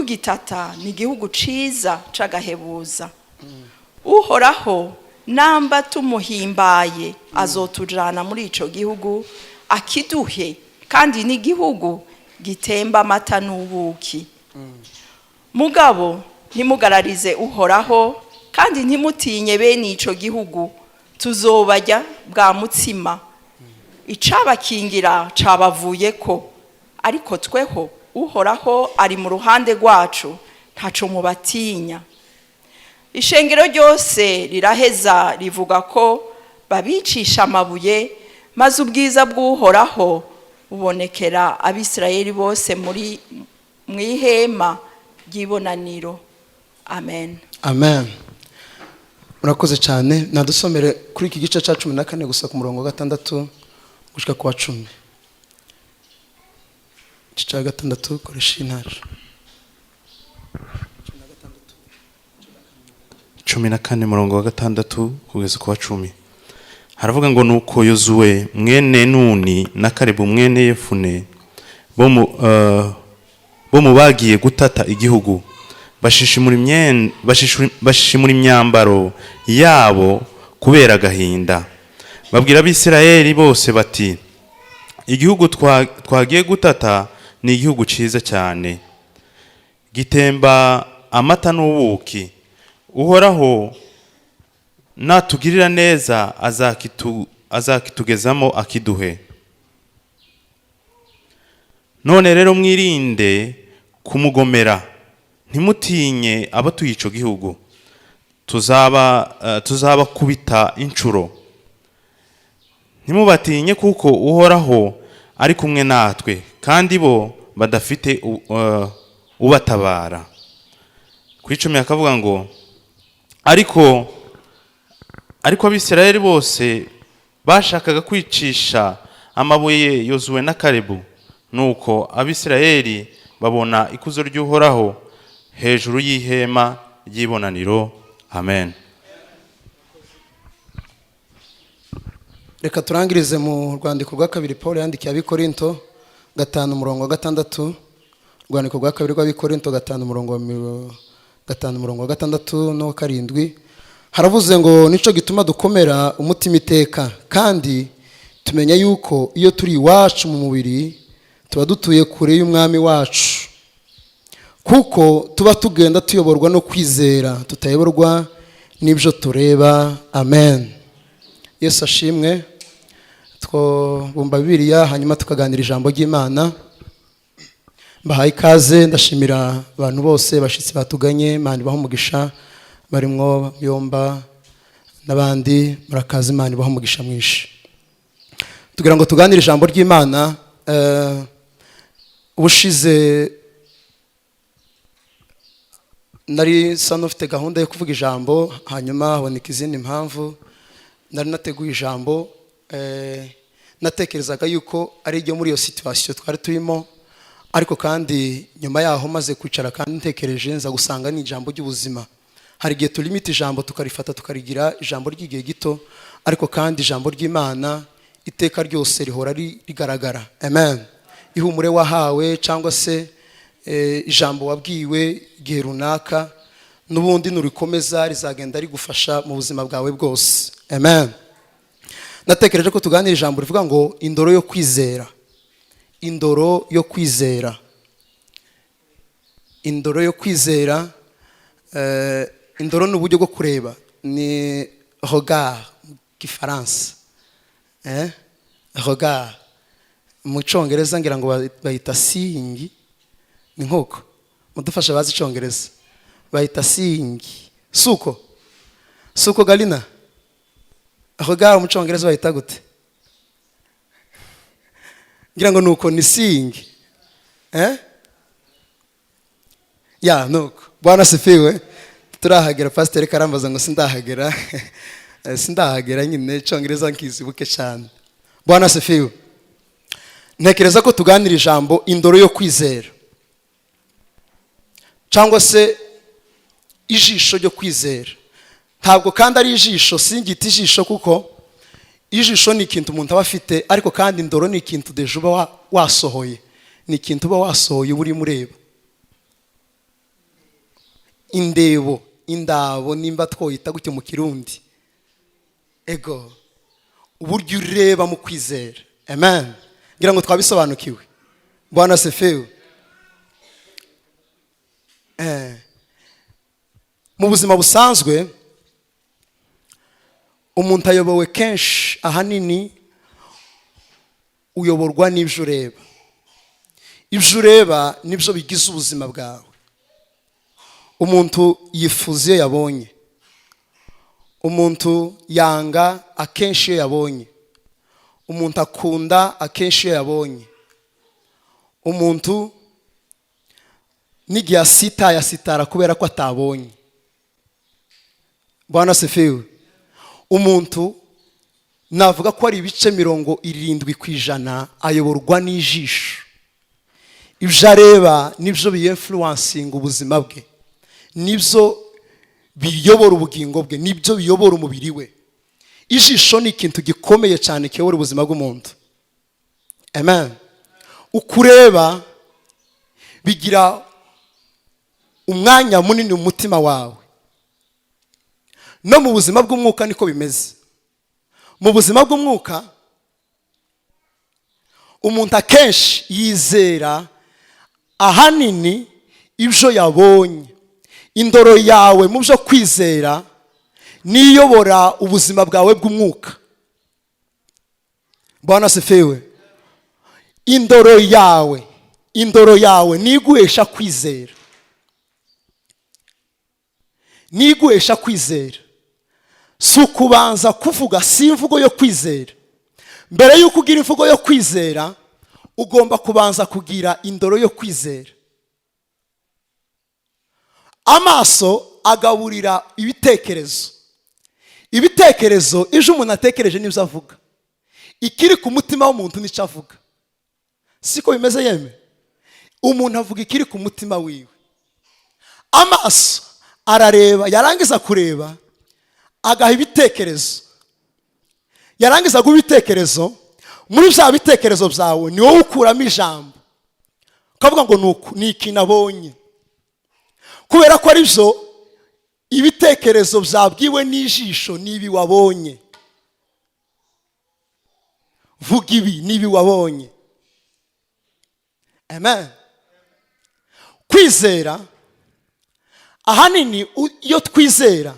Tugitata ni igihugu ciza c'agahebuza. Uhoraho namba tumuhimbaye, azotujana muri ico gihugu akiduhe, kandi ni igihugu gitemba amata n'ubuki. Mugabo ntimugararize Uhoraho, kandi ntimutinye bene ico gihugu. Tuzobarya bwa mutsima. Icabakingira cabavuyeko, ariko tweho Uhoraho ari mu ruhande rwacu, ntaco mubatinya. Ishengero ryose riraheza rivuga ko babicisha amabuye, maze ubwiza bw'Uhoraho bubonekera Abisirayeli bose muri mu ihema ry'ibonaniro. Amen. Amen, murakoze cyane. Nadusomere kuri iki gice cya 14 gusa, ku murongo wa 6 gushyika ku wa 10. Igice cya 6, koresha intara. 14, murongo wa 6 kugeza ku wa 10, haravuga ngo: "Nuko Yozuwe mwene Nuni na Karebu mwene Yefune bo mu bagiye gutata igihugu bashishimura imyambaro yabo kubera agahinda, babwira Abisirayeli bose bati: 'Igihugu twagiye gutata ni igihugu cyiza cyane, gitemba amata n'ubuki. Uhoraho natugirira neza, azakitugezamo akiduhe. None rero mwirinde kumugomera, ntimutinye abatuye ico gihugu. Tuzabakubita inshuro. Ntimubatinye, kuko Uhoraho ari kumwe natwe, kandi bo badafite ubatabara.'" Ku 10 akavuga ngo: Ariko Abisirayeli bose bashakaga kwicisha amabuye Yozuwe na Kalebu. Nuko Abisirayeli babona ikuzo ry'Uhoraho hejuru y'ihema ry'ibonaniro." Amen. Reka turangirize mu rwandiko rwa kabiri Paul yandikiye Abikorinto, 5, umurongo wa 6. Urwandiko rwa kabiri rw'Abikorinto 5, umurongo wa 5, umurongo wa 6 n'uwa 7, haravuze ngo: "Nico gituma dukomera umutima iteka, kandi tumenya yuko iyo turi iwacu mu mubiri tuba dutuye kure y'Umwami wacu, kuko tuba tugenda tuyoborwa no kwizera, tutayoborwa n'ibyo tureba." Amen. Yesu ashimwe. Twobumba Bibiliya, hanyuma tukaganira ijambo ry'Imana. Mbahaye ikaze. Ndashimira abantu bose, bashyitsi batuganye. Imana ibaha umugisha, barimwo Yomba n'abandi. Murakaza, Imana ibaha umugisha mwinshi. Tugira ngo tuganire ijambo ry'Imana. Ubushize nari nsa n'ufite gahunda yo kuvuga ijambo, hanyuma haboneka izindi mpamvu. Nari nateguye ijambo, natekerezaga yuko ari iryo muri iyo situation twari turimo, ariko kandi nyuma yaho maze kwicara kandi ntekereje, nza gusanga ni ijambo ry'ubuzima. Hari igihe tulimita ijambo, tukarifata tukarigira ijambo ry'igihe gito, ariko kandi ijambo ry'Imana iteka ryose rihora rigaragara. Amen. Ihumure wahawe cyangwa se ijambo wabwiwe igihe runaka, n'ubundi nurikomeza rizagenda rigufasha mu buzima bwawe bwose. Amen. Natekereje ko tuganira ijambo rivuga ngo indoro yo kwizera, indoro yo kwizera, indoro yo kwizera. Indoro ni uburyo bwo kureba, ni regard mu Gifaransa, regard mu Cyongereza ngira ngo bayita seeing. Ni nk'uko mudufasha bazi Icyongereza, bayita seeing. Suko galina, regard mu Cyongereza bayita gute? Ngira ngo nuko ni seeing, eh? Ya, nuko. Bwana sifiwe. Turahagera. Pasiteri karambaza ngo sindahagera. Sindahagera nyine, Icyongereza nkizibuke cyane. Bwana sifiwe. Ntekereza ko tuganira ijambo indoro yo kwizera cyangwa se ijisho ryo kwizera. Ntabwo kandi ari ijisho, singita ijisho, kuko ijisho ni ikintu umuntu aba afite, ariko kandi indoro ni ikintu déjà uba wasohoye, ni ikintu uba wasohoye, uba urimo ureba. Indebo, indabo, nimba twoyita gutyo mu Kirundi. Ego, uburyo ureba mu kwizera. Amen. Ngira ngo twabisobanukiwe. Bwana asifiwe. Mu buzima busanzwe, umuntu ayobowe kenshi, ahanini uyoborwa n'ibyo ureba. Ibyo ureba nibyo bigize ubuzima bwawe. Umuntu yifuza iyo yabonye, umuntu yanga akenshi iyo yabonye, umuntu akunda akenshi iyo yabonye, umuntu n'igihe asitaye asitara kubera ko atabonye. Bwana asifiwe. Umuntu navuga ko ari ibice 70% ayoborwa n'ijisho. Ibyo areba nibyo biyinfluencinga ubuzima bwe, nibyo biyobora ubugingo bwe, nibyo biyobora umubiri we. Ijisho ni ikintu gikomeye cyane kiyobora ubuzima bw'umuntu. Amen. Uko ureba bigira umwanya munini mu mutima wawe. No mu buzima bw'umwuka niko bimeze. Mu buzima bw'umwuka, umuntu akenshi yizera ahanini ibyo yabonye. Indoro yawe mu byo kwizera niyobora ubuzima bwawe bw'umwuka. Bwana asifiwe. Indoro yawe, indoro yawe niguhesha kwizera, niguhesha kwizera. Si ukubanza kuvuga, si imvugo yo kwizera. Mbere y'uko ugira imvugo yo kwizera, ugomba kubanza kugira indoro yo kwizera. Amaso agaburira ibitekerezo. Ibitekerezo, ejo umuntu atekereje n'ibyo avuga. Ikiri ku mutima w'umuntu nicyo avuga. Siko bimeze yeme? Umuntu avuga ikiri ku mutima wiwe. Amaso arareba, yarangiza kureba agaha ibitekerezo, yarangiza guha ibitekerezo. Muri bya bitekerezo byawe ni wowe ukuramo ijambo, ukavuga ngo nuku ni iki nabonye, kubera ko ari byo ibitekerezo byabwiwe n'ijisho. N'ibi wabonye, vuga ibi n'ibi wabonye. Amen. Kwizera ahanini, iyo twizera,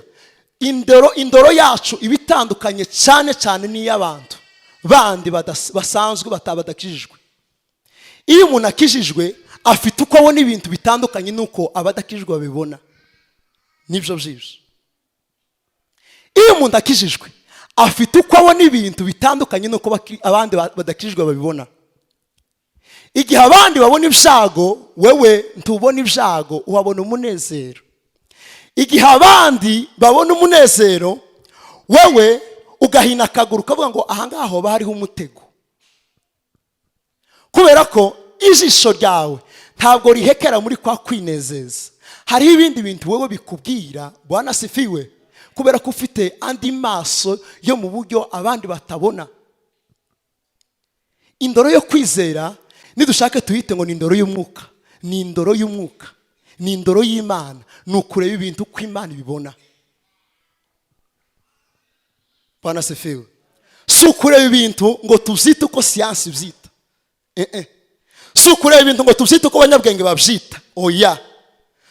indoro yacu iba itandukanye cyane cyane n'iy'abantu bandi basanzwe badakijijwe. Iyo umuntu akijijwe, afite uko abona ibintu bitandukanye n'uko abadakijijwe babibona. Nibyo byibyo. Iyo umuntu akijijwe, afite uko abona ibintu bitandukanye n'uko abandi badakijijwe babibona. Igihe abandi babona ibyago, wewe ntubona ibyago, uhabona umunezero. Igihe abandi babona umunezero, wewe ugahina akaguru, ukavuga ngo ahangaha hoba hariho umutego, kubera ko ijisho ryawe ntabwo rihekera muri kwa kwinezeza. Hariho ibindi bintu wowe bikubwira. Bwana asifiwe. Kubera ko ufite andi maso yo mu buryo abandi batabona. Indoro yo kwizera, nidushake tuhite ngo ni indoro y'umwuka, ni indoro y'umwuka, ni indoro y'Imana, ni ukureba ibintu uko Imana ibibona. Bwana asifiwe. Si ukureba ibintu ngo tubyite uko siyansi ibyita. Si ukureba ibintu ngo tubyite uko abanyabwenge babyita. Oya,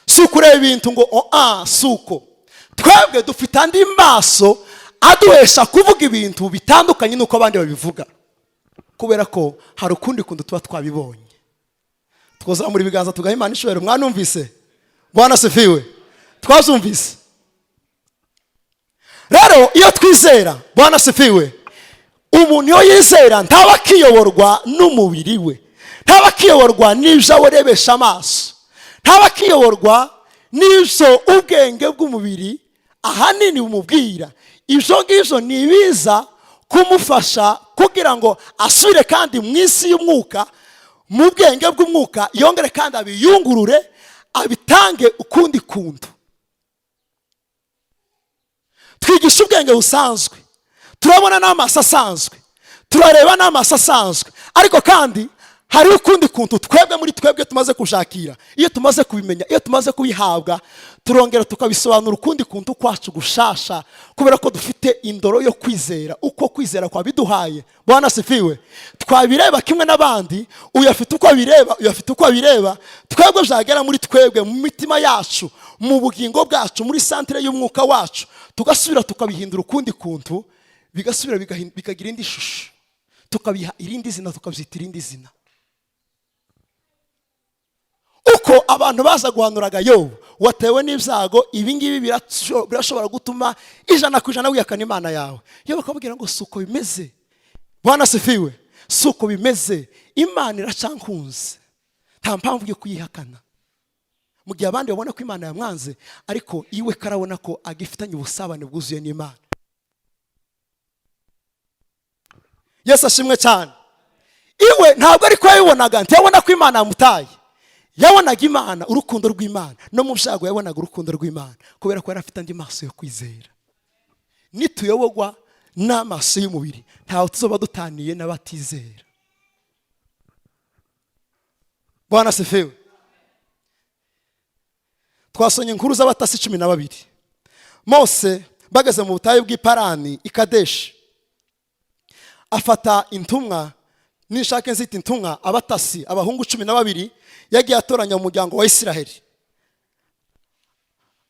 si ukureba ibintu ngo oa. Si uko. Twebwe dufite andi maso aduhesha kuvuga ibintu bitandukanye n'uko abandi babivuga, kubera ko hari ukundi kuntu tuba twabibonye. Twazamura ibiganza tugaha Imana ishobora. Mwanumvise? Bwana asifiwe. Twazumvise. Rero iyo twizera, Bwana asifiwe, umuntu iyo yizera ntaba akiyoborwa n'umubiri we, ntaba akiyoborwa n'ibyo arebesha amaso, ntaba akiyoborwa n'ibyo ubwenge bw'umubiri ahanini bumubwira. Ibyo ngibyo ni ibiza kumufasha kugira ngo asubire kandi mu isi y'umwuka, mu bwenge bw'umwuka, yongere kandi abiyungurure, abitange ukundi kuntu. Twigisha ubwenge busanzwe, turabona n'amaso asanzwe, turareba n'amaso asanzwe, ariko kandi Hari ukundi kuntu twebwe muri twebwe tumaze kushakira, iyo tumaze kubimenya, iyo tumaze kubihabwa, turongera tukabisobanura ukundi kuntu kwacu gushasha, kubera ko dufite indoro yo kwizera, uko kwizera kwabiduhaye. Bwana asifiwe. Twabireba kimwe n'abandi, uyu afite uko abireba, uyu afite uko abireba, twebwe byagera muri twebwe, mu mitima yacu, mu bugingo bwacu, muri centre y'umwuka wacu, tugasubira tukabihindura ukundi kuntu, bigasubira bikagira indi shusho, tukabiha irindi zina, tukabyita irindi zina. Uko abantu baza guhanuraga Yobu: "Watewe n'ibyago, ibi ngibi birashobora gutuma 100% wihakana Imana yawe." Iyo bakababwira ngo: "Si uko bimeze." Bwana asifiwe. "Si uko bimeze, Imana iracyankunze, nta mpamvu yo kuyihakana." Mu gihe abandi babona ko Imana yamwanze, ariko iwe karabona ko agifitanye ubusabane bwuzuye n'Imana. Yesu ashimwe cyane. Iwe ntabwo ariko yabibonaga, ntiyabona ko Imana yamutaye. Yabonaga Imana, urukundo rw'Imana. No mu byago yabonaga urukundo rw'Imana, kubera ko yari afite andi maso yo kwizera. Nituyobogwa n'amaso y'umubiri, ntawe tuzoba dutaniye n'abatizera. Bwana asifiwe. Twasomye inkuru z'abatasi 12. Mose bageze mu butayu bw'Iparani i Kadeshi, afata intumwa, nishake nzita intumwa, abatasi, abahungu 12 yagiye atoranya mu muryango wa Isiraheli.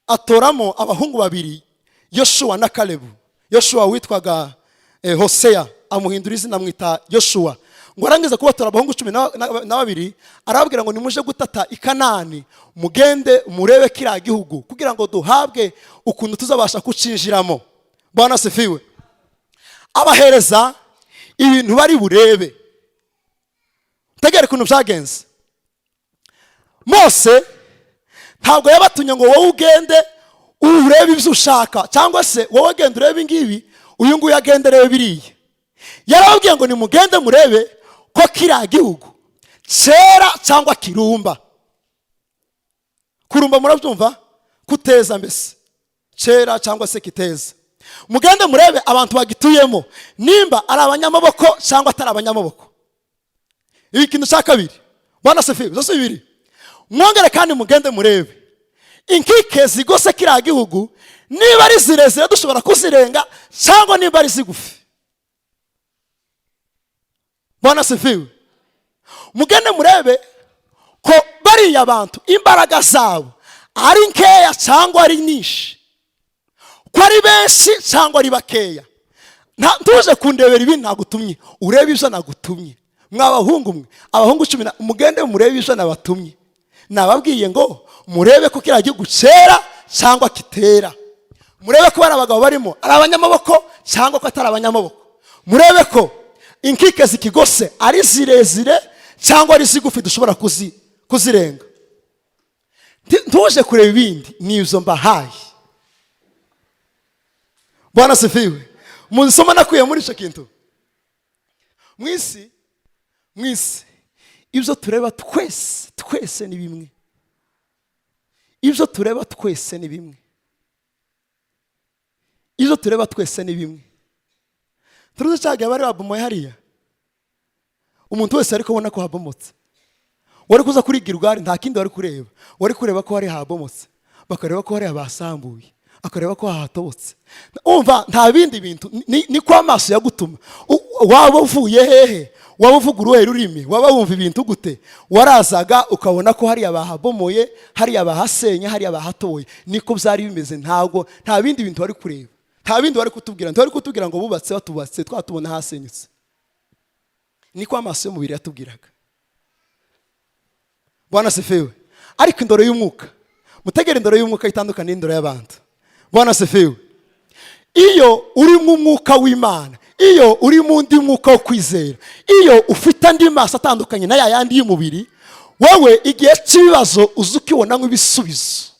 Atoramo abahungu babiri, Yoshuwa na Kalebu. Yoshuwa witwaga Hoseya, amuhindura izina, amwita Yoshuwa. Ngo arangize kubatora abahungu 12, arababwira ngo: "Nimuje gutata i Kanani, mugende murebe kiriya gihugu, kugira ngo duhabwe ukuntu tuzabasha kucinjiramo." Bwana asifiwe. Abahereza ibintu bari burebe. Tegere ukuntu byagenze. Mose ntabwo yabatumye ngo: "Wowe ugende urebe ibyo ushaka," cyangwa se "Wowe genda urebe ngibi, uyu nguyu agende arebe biriya." Yarababwiye ngo: "Nimugende murebe ko kiriya gihugu cyera cyangwa kirumba." Kurumba murabyumva, kuteza mbese, cyera cyangwa se kiteza. "Mugende murebe abantu bagituyemo, nimba ari abanyamaboko cyangwa atari abanyamaboko." Ibi kintu cya kabiri, bwana asifiwe, zose bibiri. "Mwongere kandi mugende murebe inkike zigose kiriya gihugu, niba ari zirezire dushobora kuzirenga, cyangwa niba ari zigufi." Bwana asifiwe. "Mugende murebe ko bariya bantu imbaraga zabo ari nkeya cyangwa ari nyinshi, ko ari benshi cyangwa ari bakeya. Ntuje kundebera ibi nagutumye, urebe ibyo nagutumye. Mwa bahungu mwe, abahungu cumi na, mugende murebe ibyo nabatumye. Nababwiye ngo murebe ko kiriya gihugu cyera cyangwa kitera, murebe ko bari abagabo barimo ari abanyamaboko cyangwa ko atari abanyamaboko, murebe ko inkike zikigose ari zirezire cyangwa ari zigufi dushobora kuzirenga. Ntuje kureba ibindi, ni izo mbahaye." Bwana asifiwe. Mu isomo nakuye muri icyo kintu, mu isi ibyo tureba twese, twese ni bimwe. Ibyo tureba twese ni bimwe. Ibyo tureba twese ni bimwe. Turuzi cyagihe bari babomoye hariya, umuntu wese ari kubona ko habomotse. Wari kuza kuri Girugari, nta kindi wari kureba, wari kureba ko hari habomotse, bakareba ko hariya basambuye, akareba ko hahatobotse. Umva, nta bindi bintu, ni ko amaso yagutuma. Waba uvuye hehe, waba uvuga uruhe rurimi, waba wumva ibintu gute, warazaga ukabona ko hariya bahabomoye, hariya bahasenye, hariya bahatoboye. Niko byari bimeze. Ntabwo nta bindi bintu wari kureba, nta bindi wari kutubwira, ntiwari kutubwira ngo bubatse, batubatse, twatubona hasenyutse. Niko amaso y'umubiri yatubwiraga. Bwana asifiwe. Ariko indoro y'umwuka, mutegere, indoro y'umwuka itandukanye n'indoro y'abantu. Bwana asifiwe. Iyo uri mu mwuka w'Imana, iyo uri mu undi mwuka wo kwizera, iyo ufite andi maso atandukanye na ya yandi y'umubiri, wowe igihe cy'ibibazo uzi ukibona nk'ibisubizo.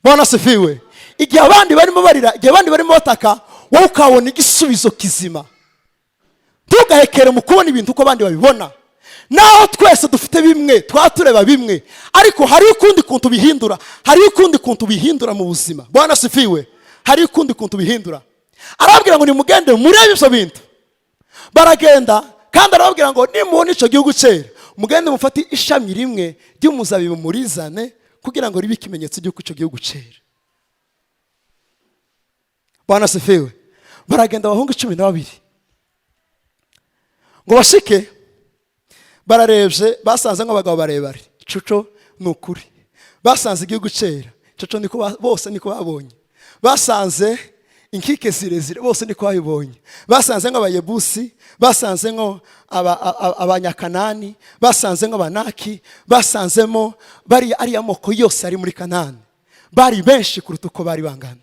Bwana asifiwe. Igihe abandi barimo barira, igihe abandi barimo bataka, wowe ukabona igisubizo kizima. Ntugahekere mu kubona ibintu uko abandi babibona. Naho twese dufite bimwe, twaba tureba bimwe, ariko hariho ukundi kuntu bihindura, hariho ukundi kuntu bihindura mu buzima. Bwana asifiwe. Hariho ukundi kuntu bihindura. Arababwira ngo: "Nimugende murebe ibyo bintu." Baragenda. Kandi arababwira ngo nimubona icyo gihugu cyera, mugende mufate ishami rimwe ry'umuzabibu murizane, kugira ngo ribe ikimenyetso cy'uko icyo gihugu cyera. Bwana asifiwe. Baragenda abahungu 12 ngo bashike, bararebye, basanze nk'abagabo barebare. Cuco ni ukuri, basanze igihugu cyera. Cuco niko bose niko babonye. Basanze inkike zirezire, bose niko babibonye. Basanze nk'Abayebusi, basanze nko Abanyakanani, basanze nk'Abanaki, basanzemo bariya ariya moko yose ari muri Kanani. Bari benshi kuruta uko bari bangana.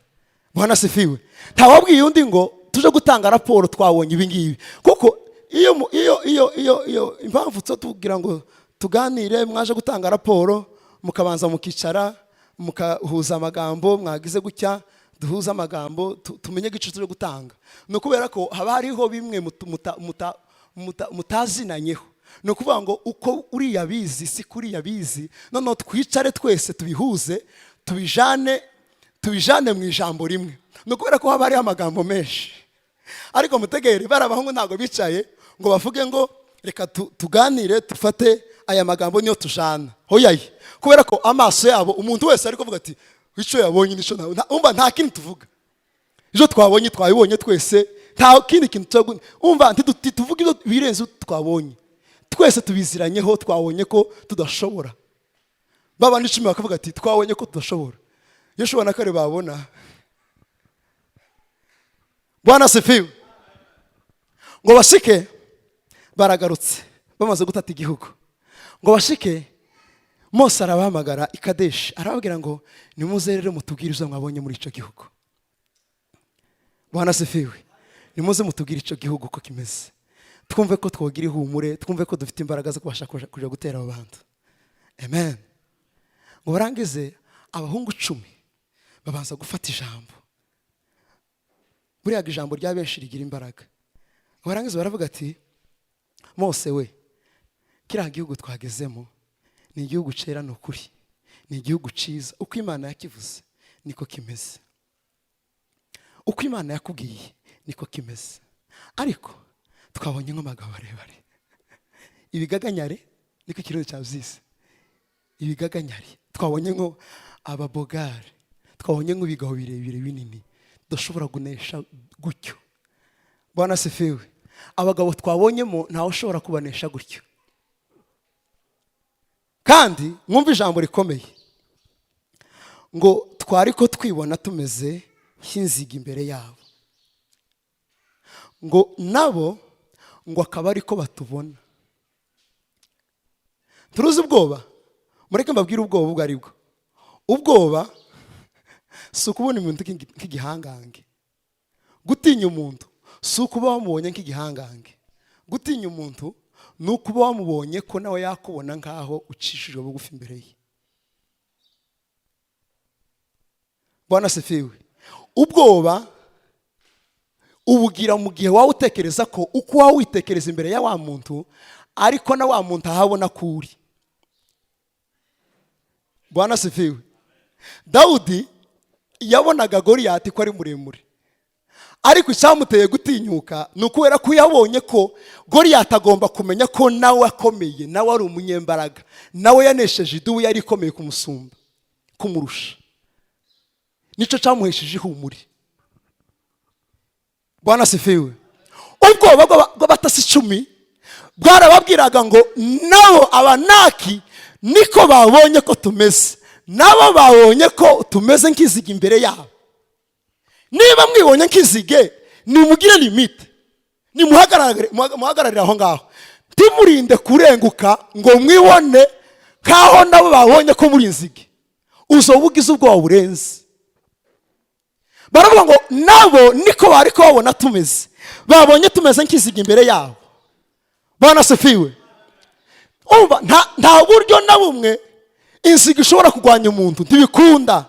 Bwana asifiwe. Ntawabwiye undi ngo tuje gutanga raporo, twabonye ibi ngibi. Kuko iyo mu- iyo iyo iyo iyo impamvu tuba tugira ngo tuganire, mwaje gutanga raporo, mukabanza mukicara, mukahuza amagambo, mwagize gutya, duhuze amagambo, tumenye igice tuje gutanga, ni ukubera ko haba hariho bimwe mutazinanyeho. Ni ukuvuga ngo uko uriya bizi si kuriya bizi. Noneho twicare twese tubihuze, tubijane mu ijambo rimwe. Ni ukubera ko haba hariho amagambo menshi. Ariko mutegere, bari abahungu ntabwo bicaye ngo bavuge ngo reka tuganire, dufate aya magambo niyo tujana. Hoyaye, kubera ko amaso yabo, umuntu wese ari kuvuga ati icyo yabonye nicyo nawe. Umva, nta kindi tuvuga, ibyo twabonye twabibonye twese, nta kindi kintu umva, ntituvuge ibyo birenze twabonye twese, tubiziranyeho. Twabonye ko tudashobora. Babandi 10 bakavuga ati twabonye ko tudashobora. Yoshuwa na Kare babona. Bwana asifiwe. Ngo bashike, baragarutse bamaze gutata igihugu. Ngo bashike, Mose arabahamagara i Kadeshi, arababwira ngo nimuze rero mutubwire ibyo mwabonye muri icyo gihugu. Bwana asifiwe. Nimuze mutubwire icyo gihugu uko kimeze, twumve ko twogira ihumure, twumve ko dufite imbaraga zo kubasha kuja gutera abo bantu. Amen. Ngo barangize, abahungu 10 babanza gufata ijambo. Buriya ijambo rya benshi rigira imbaraga. Ngo barangize baravuga ati Mose we, kiriya gihugu twagezemo ni igihugu cyera, ni ukuri, ni igihugu cyiza. Uko Imana yakivuze niko kimeze, uko Imana yakubwiye niko kimeze. Ariko twabonye nk'abagabo barebare, ibigaganyare, niko ikirundi cyabyise, ibigaganyare. Twabonye nko ababogare, twabonye nk'ibigabo birebire binini tudashobora kunesha gutyo. Bwana asifiwe. Abagabo twabonyemo ntawe ushobora kubanesha gutyo. Kandi mwumve ijambo rikomeye, ngo twari ko twibona tumeze nk'inzige imbere yabo, ngo nabo ngo akaba ariko batubona. Turuzi ubwoba? Mureke mbabwire ubwoba ubwo ari bwo. Ubwoba si ukubona umuntu nk'igihangange. Gutinya umuntu si ukuba wamubonye nk'igihangange. Gutinya umuntu ni ukuba wamubonye ko nawe yakubona nk'aho ucishijwe bugufi imbere ye. Bwana asifiwe. Ubwoba ubugira mu gihe waba utekereza ko uko waba witekereza imbere ya wa muntu, ariko na wa muntu ahabona ko uri. Bwana asifiwe. Dawudi yabonaga Goliyati ko ari muremure, ariko icyamuteye gutinyuka ni ukubera ko yabonye ko Goliyati agomba kumenya ko nawe akomeye, nawe ari umunyembaraga, nawe yanesheje idubu yari ikomeye kumusumba, kumurusha. Nicyo cyamuhesheje ihumure. Bwana asifiwe. Ubwoba bw'abatasi 10 bwarababwiraga ngo nabo Abanaki niko babonye ko tumeze, nabo babonye ko tumeze nk'inzige imbere yabo. Niba mwibonye nk'inzige, nimugire limite, nimuhagararire aho ngaho, ntimurinde kurenguka ngo mwibone nk'aho nabo babonye ko muri inzige. Uzoba ugize ubwoba burenze. Baravuga ngo nabo niko bari kubabona tumeze, babonye tumeze nk'inzige imbere yabo. Bwana asifiwe. Umva, nta buryo na bumwe inzige ishobora kurwanya umuntu, ntibikunda.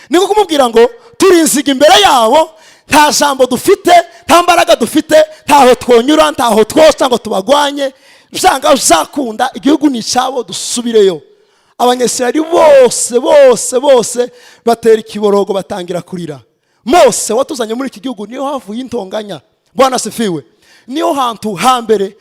Niko kumubwira ngo turi inzige imbere yabo, nta jambo dufite, nta mbaraga dufite, ntaho twonyura, ntaho twosa ngo tubagwanye. Byanga bizakunda, igihugu ni icyabo, dusubireyo. Abanyesirayeli bose bose bose batera ikiborogo, batangira kurira. Mose watuzanye muri iki gihugu, niyo havuye intonganya. Bwana asifiwe. Niho hantu hambere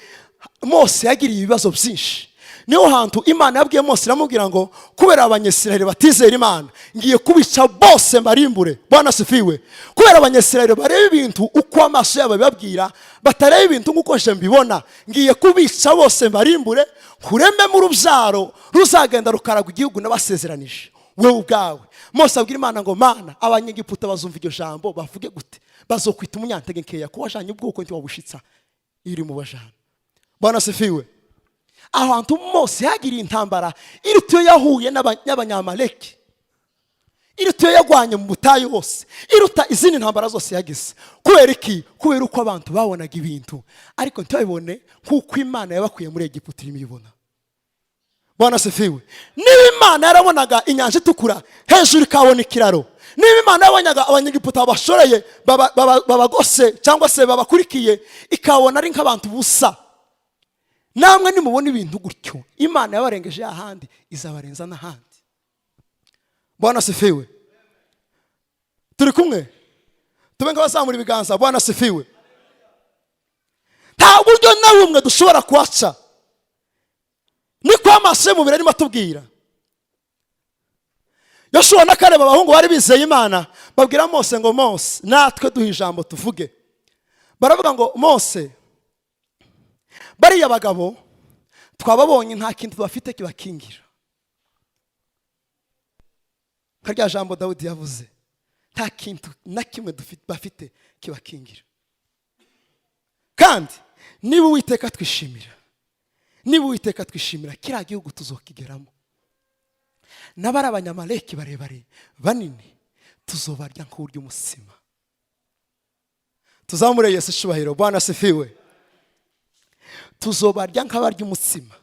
Mose yagiriye ibibazo byinshi. Niho hantu Imana yabwiye Mose, iramubwira ngo: "Kubera Abanyesirayeli batizera Imana, ngiye kubica bose mbarimbure." Bwana asifiwe. Kubera Abanyesirayeli bareba ibintu uko amaso yabo abibabwira, batareba ibintu nk'uko nje mbibona, ngiye kubica bose mbarimbure, nkurememo urubyaro ruzagenda rukaragwa igihugu nabasezeranije wowe ubwawe. Mose abwira Imana ngo: "Mana, Abanyegiputa bazumva iryo jambo bavuge gute? Bazokwita umunyantege nkeya ko wajanye ubwoko ntiwabushitsa iri mu bajana." Bwana asifiwe. Aho hantu Mose yagiriye intambara iruta iyo yahuye n'Abanyamaleki, iruta iyo yagwanye mu butayu hose, iruta izindi ntambara zose yagize. Kubera iki? Kubera uko abantu babonaga ibintu, ariko ntibabibone nk'uko Imana yabakuye muri Egiputa irimo ibibona. Bwana asifiwe. Niba Imana yarabonaga Inyanja Itukura, hejuru ikabona ikiraro, niba Imana yabonaga Abanyegiputa babashoreye, babagose cyangwa se babakurikiye, ikabona ari nk'abantu busa, namwe nimubona ibintu gutyo, Imana yabarengeje ahandi, izabarenza n'ahandi. Bwana asifiwe. Turi kumwe? Tube nk'abazamura ibiganza. Bwana asifiwe. Nta buryo na bumwe dushobora kuhaca niko amaso y'umubiri arimo atubwira. Yoshuwa na Kareba, abahungu bari bizeye Imana, babwira Mose ngo: "Mose, natwe duha ijambo tuvuge." Baravuga ngo: "Mose, bariya bagabo twababonye, nta kintu bafite kibakingira." Nka rya jambo Dawidi yavuze, nta kintu na kimwe bafite kibakingira. Kandi niba Uwiteka twishimira, niba Uwiteka twishimira, kiriya gihugu tuzokigeramo, n'abari Abanyamaleki barebare banini tuzobarya nk'urya umutsima. Tuzamure Yesu icubahiro. Bwana asifiwe. Tuzobarya nk'abarya umutsima.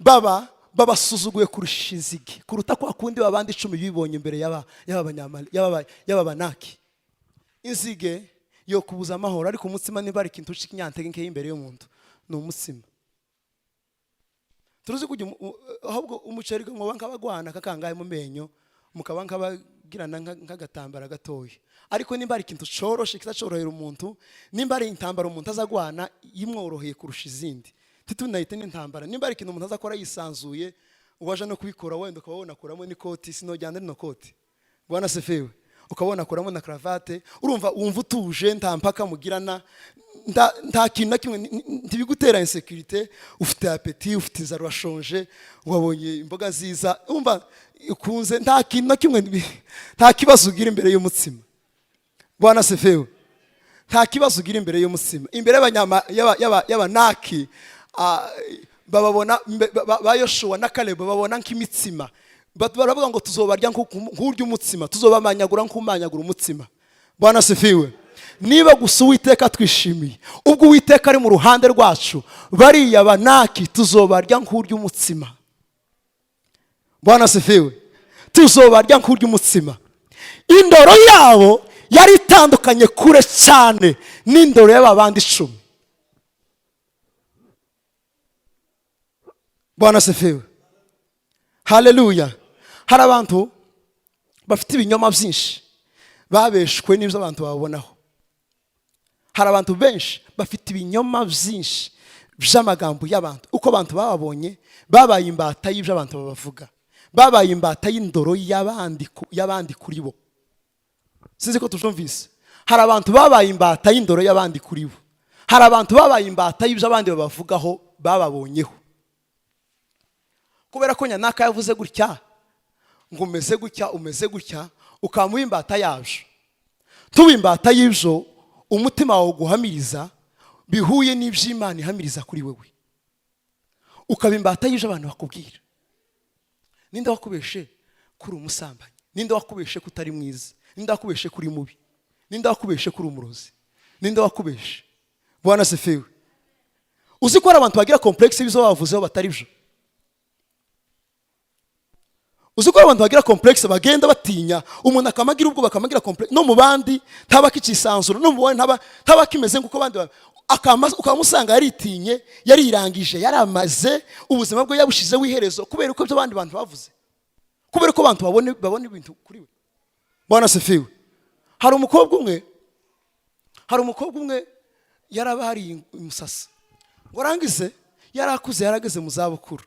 Baba babasuzuguye kurusha inzige, kuruta kwa kundi babandi 10 bibonye imbere y'aba Banaki. Inzige yo kubuza amahoro, ariko umutsima, niba ari ikintu cy'ikinyantege nke imbere y'umuntu, ni umutsima. Turuzi kujya ahubwo umuceri muba nk'abagwana kakangaye mu menyo, mukaba nk'abagirana nk'agatambara gatoya. Ariko nimba ari ikintu coroshe kizacorohera umuntu, nimba ari intambara umuntu azagwana yimworoheye kurusha izindi, titunahite n'intambara, nimba ari ikintu umuntu azakora yisanzuye, waje no kubikora wenda ukaba wonakuramo n'ikoti, sinojyana rino koti, bwana asifiwe, ukaba wonakuramo na karavate, urumva wumva utuje, nta mpaka mugirana, nta kintu na kimwe ntibigutera insécurité. Ufite appétit, ufite inzara, urashonje, wabonye imboga nziza, wumva ukunze, nta kintu na kimwe nta kibazo ugira imbere y'umutsima. Bwana asifiwe. Nta kibazo ugira imbere y'umutsima, imbere y'Abanaki. Bababona ba Yoshuwa na Kalebu babona nk'imitsima. Baravuga ngo: "Tuzobarya nk'urya umutsima, tuzobamanyagura nk'umanyagura umutsima." Bwana asifiwe. Niba gusa Uwiteka twishimiye, ubwo Uwiteka ari mu ruhande rwacu, bariya Banaki tuzobarya nk'urya umutsima. Bwana asifiwe. Tuzobarya nk'urya umutsima. Indoro yabo yari itandukanye kure cyane n'indoro y'aba bandi 10. Bwana asifiwe, haleluya. Hari abantu bafite ibinyoma byinshi babeshwe n'ibyo abantu babonaho. Hari abantu benshi bafite ibinyoma byinshi by'amagambo y'abantu, uko abantu bababonye. Babaye imbata y'ibyo abantu babavuga, babaye imbata y'indoro y'abandi kuri bo. Sinzi ko tubyumvise. Hari abantu babaye imbata y'indoro y'abandi kuri bo. Hari abantu babaye imbata y'ibyo abandi babavugaho, bababonyeho. Kubera ko nyanaka yavuze gutya ngo umeze gutya, umeze gutya, ukaba imbata yabyo. Tuba imbata y'ibyo umutima wawe uguhamiriza bihuye n'iby'Imana ihamiriza kuri wewe, ukaba imbata y'ibyo abantu bakubwira. Ninde wakubeshe ko uri umusambanyi? Ninde wakubeshe ko utari mwiza? Ninde wakubeshe ko uri mubi? Ninde wakubeshe ko uri umurozi? Ninde wakubeshe? Bwana asifiwe. Uzi ko hari abantu bagira complexe y'ibyo bavuzeho batari byo? Uzi ko hari abantu bagira complexe, bagenda batinya umuntu, akamagira ubwoba, akamagira complexe no mu bandi, ntaba akikisanzura no mu bandi, ntaba akimeze nk'uko abandi ukaba usanga yaritinye, yarirangije, yaramaze ubuzima bwe, yabushizeho iherezo kubera uko ibyo abandi bantu bavuze, kubera ko abantu babona ibintu kuri we. Bwana asifiwe. Hari umukobwa umwe Yaraba hari umusasa ngo arangize, yarakuze, yarageze mu zabukuru.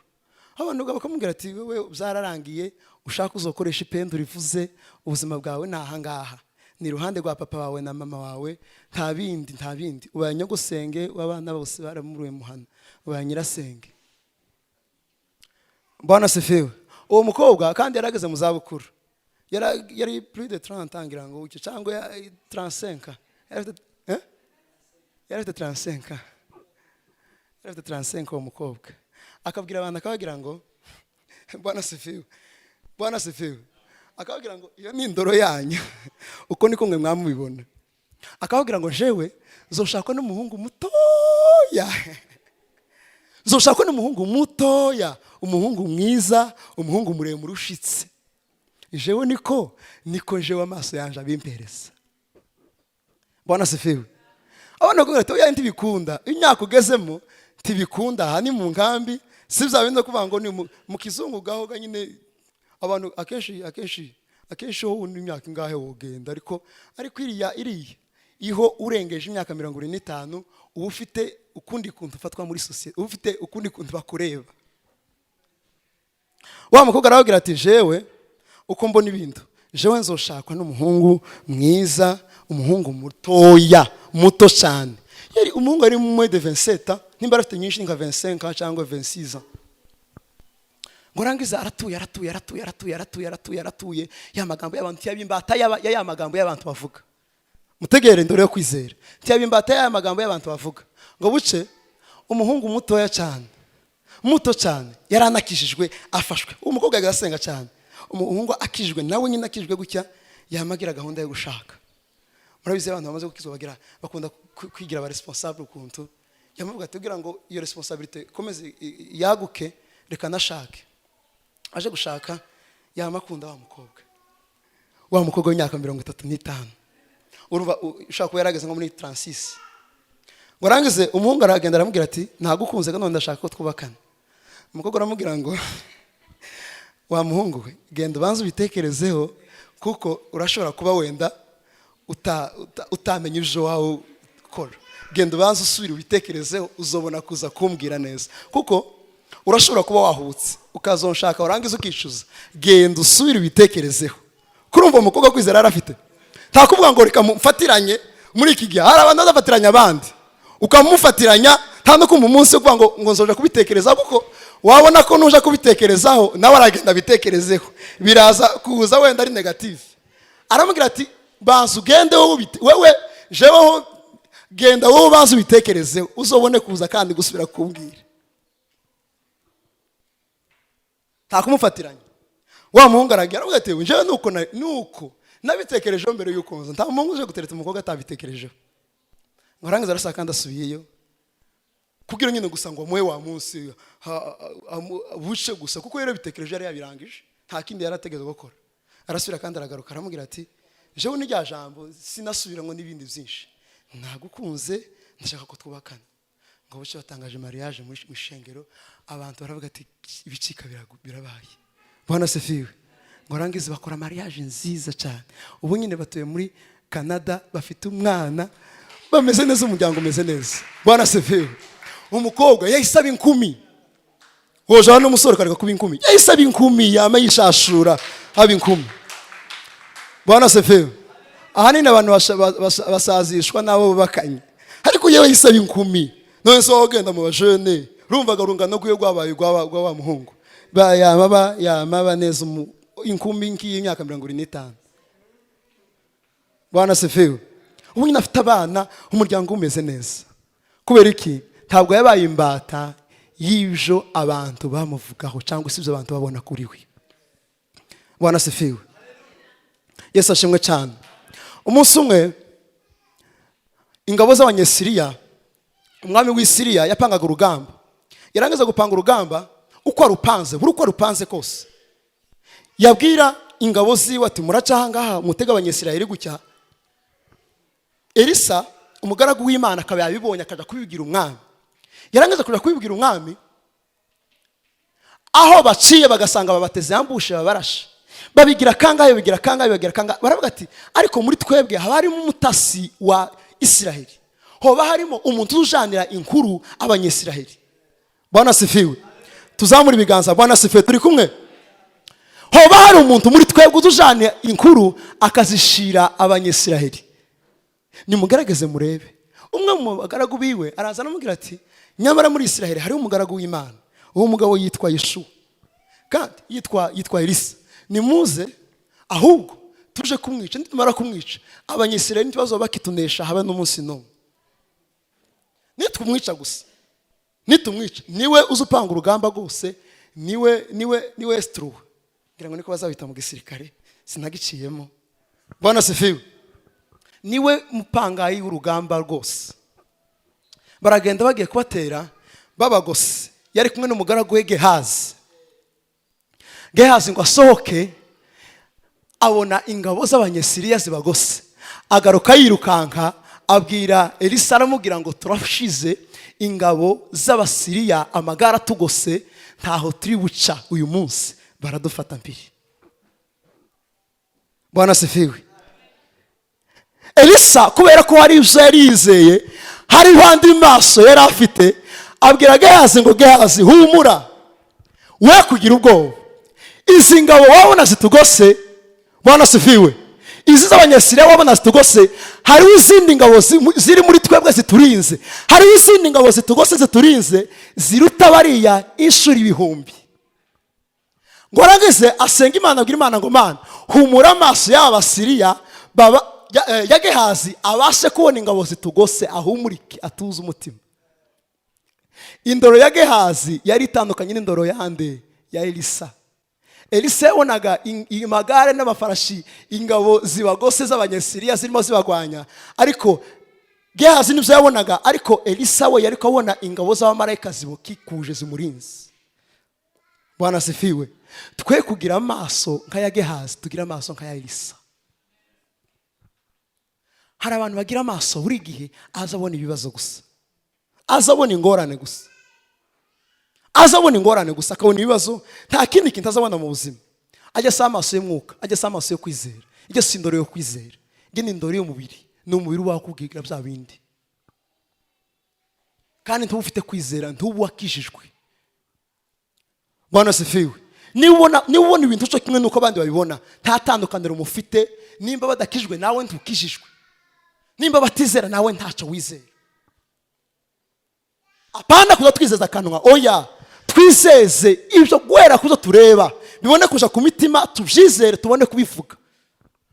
Abantu bakamubwira ati: "Wewe byararangiye, ushaka uzokoresha ipendo rivuze ubuzima bwawe ni ahangaha, ni iruhande rwa papa wawe na mama wawe, nta bindi, nta bindi. Ubaye nyogosenge w'abana bose baramuruye muhana, ubaye nyirasenge." Bwana asifiwe. Uwo mukobwa kandi yarageze mu zabukuru, yari plus de 30 ans, ngira ngo icyo, cyangwa 35. Yari afite, eh? Yari afite 35, yari afite 35. Uwo mukobwa akabwira abantu, akababwira ngo: "Bwana asifiwe, Bwana asifiwe." Akababwira ngo: "Iyo ni indoro yanyu, uko niko mwe mwamubibona." Akababwira ngo: "Jewe zoshakwa n'umuhungu mutoya, zoshakwa n'umuhungu mutoya, umuhungu mwiza, umuhungu muremure ushitse. Jewe niko jewe amaso yanje abimpereza." Bwana asifiwe. Abana bakubwira ati: "Oya, ntibikunda, imyaka ugezemo ntibikunda. Aha ni mu nkambi, si bya bindi kuvuga ngo ni mu kizungu." Gahoga nyine abantu akenshi wowe n'imyaka ingahe wogenda, ariko iriya iho urengeje imyaka 75, uba ufite ukundi kuntu ufatwa muri sosiyete, uba ufite ukundi kuntu bakureba. Wa mukobwa arababwira ati: "Jewe uko mbona ibintu, jewe nzoshakwa n'umuhungu mwiza, umuhungu mutoya, muto cyane." Yari umuhungu ari mu moins de 27 ans, nimba afite nyinshi nka 25 ans cyangwa 26 ans. Ngo arangiza aratuye, aratuye, aratuye, aratuye, aratuye, aratuye, aratuye. Ya magambo y'abantu yabimbata ya magambo y'abantu bavuga. Mutegere indoro yo kwizera. Ntiyabimbata ya magambo y'abantu bavuga. Ngo buce umuhungu mutoya cyane, muto cyane, yari anakijijwe, afashwe. Uwo mukobwa yajyaga asenga cyane. Umuhungu akijijwe, nawe nyine akijijwe gutya, yamagira gahunda yo gushaka. Murabizi, abantu bamaze gukizwa bagira, bakunda kwigira aba responsable ukuntu. Yamuvuga ati: "Kugira ngo iyo responsabilité ikomeze yaguke, reka nashake." Aje gushaka, yama akunda wa mukobwa, wa mukobwa w'imyaka 35. Urumva ushobora kuba yarageze nko muri 36. Ngo arangize, umuhungu aragenda aramubwira ati: "Ntagukunze, none ndashaka ko twubakana." Umukobwa aramubwira ngo: "Wa muhungu we, genda ubanze ubitekerezeho, kuko urashobora kuba wenda utamenya ibyo wawe ukora. Genda ubanze usubire ubitekerezeho, uzobona kuza kumbwira neza, kuko urashobora kuba wahubutse ukazonshaka, warangiza ukicuza. Genda usubire ubitekerezeho." Kurumva umukobwa kwizera yari afite, nta kuvuga ngo reka mfatiranye. Muri iki gihe hari abantu bazafatiranya abandi, ukamufatiranya, nta no kumva umunsi wo kuvuga ngo nzoja kubitekerezaho, kuko wabona ko nuja kubitekerezaho nawe aragenda abitekerezeho, biraza kuza wenda ari négative. Aramubwira ati: "Banza ugende wowe wewe, jeweho genda wowe ubanza ubitekerezeho, uzobone kuza kandi gusubira kumbwira." Nta kumufatiranya. Wa muhungu aragira, aravuga ati: "Njyewe nuko nabitekerejeho mbere y'uko nza." Nta muhungu uje gutereta umukobwa atabitekerejeho. Ngo arangiza arasa kandi asubiyeyo kugira nyine gusa ngo amuhe wa munsi buce gusa, kuko yari yabitekereje, yari yabirangije, nta kindi yari ategereje gukora. Arasubira kandi aragaruka, aramubwira ati: "Jewe n'irya jambo sinasubira ngo n'ibindi byinshi, nagukunze, ndashaka ko twubakana." Ngo buce batangaje mariage mu ishengero, abantu baravuga ati: "Ibicika birabaye." Bwana asifiwe. Ngo arangize bakora mariage nziza cyane. Ubu nyine batuye muri Canada, bafite umwana, bameze neza, umuryango umeze neza. Bwana asifiwe. Umukobwa yahise aba inkumi. Woje n'umusore ukareka kuba inkumi, yahise aba inkumi, yama yishashura, aba inkumi. Bwana asifiwe. Ahanini abantu basazishwa n'abo bubakanye, ariko yewe yahise aba inkumi. None se wowe ugenda mu bajene, urumvaga urungano rwiwe rwabaye rwa wa muhungu. Yama ba neza inkumi nk'iyi myaka 75. Bwana asifiwe. Ubu nyine afite abana, umuryango umeze neza. Kubera iki? Ntabwo yabaye imbata y'ibyo abantu bamuvugaho cyangwa se ibyo abantu babona kuri we. Bwana asifiwe. Yesu ashimwe cyane. Umunsi umwe ingabo z'Abanyesiriya, umwami w'Isiriya yapangaga urugamba. Yarangiza gupanga urugamba, uko arupanze, buri uko arupanze kose, yabwira ingabo ziwe ati: "Muraca ahangaha, mutega Abanyesirayeli gutya." Elisa umugaragu w'Imana akaba yabibonye, akajya kubibwira umwami. Yarangiza kujya kubibwira umwami, aho baciye bagasanga babateze ambush, babarashe. Babigira kangahe, babigira kangahe, babigira kangahe. Baravuga ati: "Ariko muri twebwe haba harimo umutasi wa Isiraheli. Hoba harimo umuntu ujanira inkuru Abanyisiraheli? Bwana asifiwe. Tuzamura ibiganza. Bwana asifiwe. Turi kumwe. Hoba hari umuntu muri twebwe ujanira inkuru akazishira Abanyisiraheli? Nimugaragaze murebe. Umwe mu bagaragu biwe araza aramubwira ati: "Nyamara muri Isiraheli hariho umugaragu w'Imana, uwo mugabo yitwa Yeshuwa, kandi yitwa Elisa. Nimuze ahubwo tuje kumwica. Nitumara kumwica, Abanyisiraheli ntibazoba bakitunesha habe n'umunsi n'umwe. Nitumwica gusa, nitumwica, niwe uzi upanga urugamba rwose, niwe esitruwe." Ngira ngo niko bazabita mu gisirikare, sinagiciyemo. Bwana asifiwe. Niwe mupangayi w'urugamba rwose. Baragenda, bagiye kubatera, babagose. Yari kumwe n'umugaragu we Gehazi. Gehazi ngo asohoke, abona ingabo z'Abanyesiriya zibagose, agaruka yirukanka, abwira Elisa, aramubwira ngo: "Turashize, ingabo z'Abasiriya, amagare atugose, ntaho turi buca uyu munsi, baradufata mpiri." Bwana asifiwe. Elisa, kubera ko hari ibyo yari yizeye, hariho andi maso yari afite, abwira Gehazi ngo: "Gehazi, humura, we kugira ubwoba. Izi ngabo wabona zitugose," bwana asifiwe, "izi z'Abanyasiriya wabona zitugose, hariho izindi ngabo ziri muri twebwe ziturinze. Hariho izindi ngabo zitugose ziturinze, ziruta bariya inshuro ibihumbi." Ngo arangize asenga Imana, abwira Imana ngo: "Mana, humura amaso y'aba Basiriya baba ya Gehazi, abashe kubona ingabo zitugose, ahumurike, atuze umutima." Indoro ya Gehazi yari itandukanye n'indoro yande? Ya Elisa. Elisa yabonaga amagare n'amafarashi, ingabo zibagose z'Abanyasiriya zirimo zibagwanya, ariko Gehazi nibyo yabonaga, ariko Elisa we yari kubona ingabo z'abamarayika zibukikuje, zimurinze. Bwana asifiwe. Twe kugira amaso nk'aya Gehazi, tugira amaso nk'aya Elisa. Hari abantu bagira amaso buri gihe aza abona ibibazo gusa, aza abona ingorane gusa, aza abona ingorane gusa, akabona ibibazo, nta kindi kintu azabona mu buzima. Ajya asa amaso y'umwuka, ajya asa amaso yo kwizera. Ijya si indoro yo kwizera, ijya ni indoro y'umubiri. Ni umubiri uba wakubwira bya bindi, kandi ntuba ufite kwizera, ntuba wakijijwe. Bwana asifiwe. Niba ubona ibintu cyo kimwe n'uko abandi babibona, nta tandukaniro mufite. Nimba badakijwe, nawe ntukijijwe. Nimba batizera, nawe ntacyo wizera. Apana kuza twizeza akanwa, oya, twizeze ibyo guhera kuzo tureba, bibone kuja ku mitima, tubyizere, tubone kubivuga.